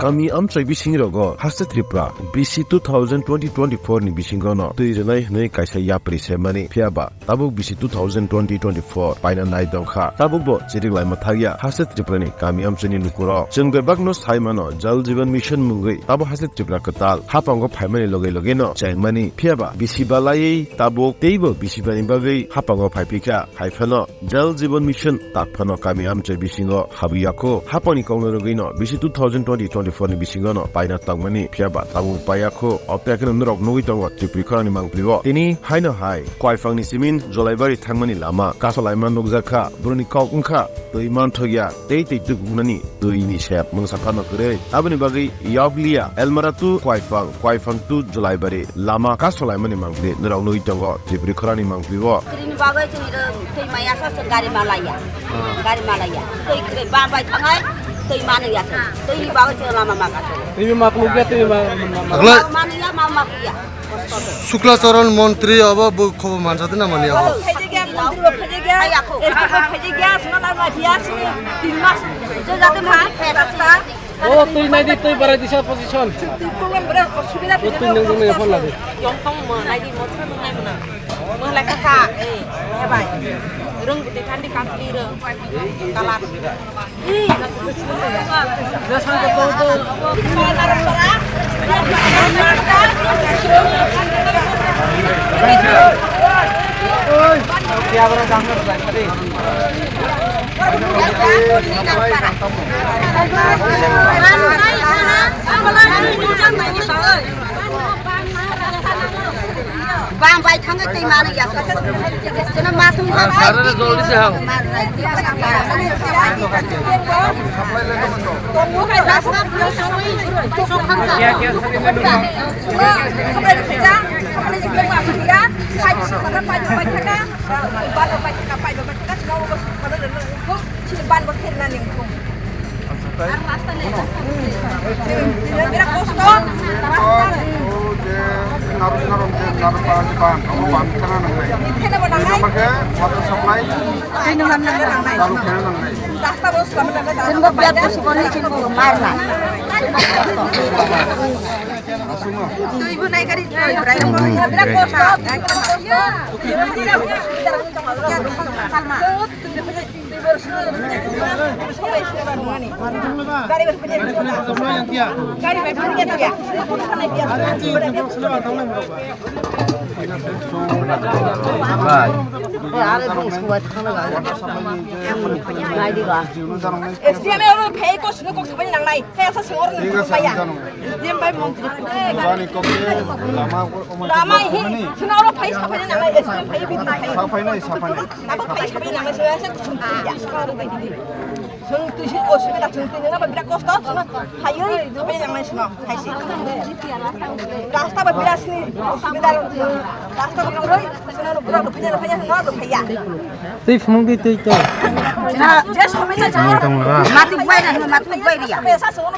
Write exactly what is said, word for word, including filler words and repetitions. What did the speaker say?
Kami amchai bisingrogo haste Tripura B C two thousand twenty twenty-four ni bisingono twi rwnai hwnwi kaisa yapri semani, phiyaba tabuk B C two thousand twenty twenty-four paina nai tongkha. Tabukbo chirik laima thakya haste Tripura ni kami amchai ni lukurok. Chwng bebakno sai mano Jal Jeevan Mission mungwi tabo haste Tripura kwtal hapango phaimani loge loge no chengmani, phiyaba bisi balaiwi tabuk teibo bisi bani bagwi hapango phaiphikha. Hai phano Jal Jeevan Mission tak phano kami amchai bisingo habwi yakho. Hapangni kokno rwgwino bisi two thousand twenty twenty-four ni bisingono paina tongmani, phiyaba tabuk pai yakho. Obtwi hakheno norok nugwi tongo Tripuri khorangni mangpili o. Tini haino hai Kwaipangni simin Jolaibari thangmani lama kasolaima nukjakha. Boroni kok wngkha twi manthokya tei twi tubugnani twini sep mungsa phano kwrwi. Aboni bagwi Yokliya, Elmara to Kwaipang, Kwaipang to Jolaibari lama kasolaimani mangpili norok nugwi tongo Tripuri khorangni mangpili o. Kwrwini bagwi chwng iro twi maya sa chwng gari malaya. Gari malaya. Twi kwrwi bam bai thangai twi manu ya sa. Twini bagwi chwng lama ma kaso. Twi ma kluk ya, twi ma, ma, ma. Aglai. Manu ya, ma ma ya. Kosto to. Sukla Charan montri abo bo khobo mansa de na mani abo. Phaijak ya, montri bo phaijak ya. Phai ya kho. S P bo phaijak ya, suna na ma ya, sini tin mas. Je jate ma rasta. O twi nai di, twi barai disa position. Twi problem bra, osubida. O twi nang nang phone lagi. Yong tong mo nai di mo thang nai mo na. Mo lai ka sa, eh, ya bai. Rung bute kandi kantri rung. Kalar. Bang bai thangwi twi mano ya. Jeno ma thum ha. Sir, joldi se hao. Sini ban bo kherna ning thung. Acha, tai? Ar rasta le. Sini, sini, bira kosto. Rasta le. O je, narok, narok je, narok para je ban, abo ban khana nang nai. Khana bo nang nai. Ini nama ke water supply. Ini nama nang nai. Daru khana nang nai. Rasta bo selamat nang nai. Sini bo biar kosto koni sini bo marna. Asuma. Tu ibu naik kari, bira kosto. Salma. S D M oro phai ko sino kok sabai nang nai. Phai asa sengor nang phai ya. S D M bai montri. Bani kok lama ko. Lama hi sino oro phai sabai nang nai. S D M phai bi nai. Sabai nai, sabai nai. Abo phai sabai nang nai, sabai sa kusum ya. Song tu si osubida song tu na ba bira kosto song. Hayo, sabai nang nai song. Hai si. Rasta ba bira sini osubida. Rasta ba kuroi, song no bura do phaya, phaya no do phaya. Twi phunuk di twi twi. Na, je somai sa. Tong tong ra. Mati bai na, mati bai ria. Sa song.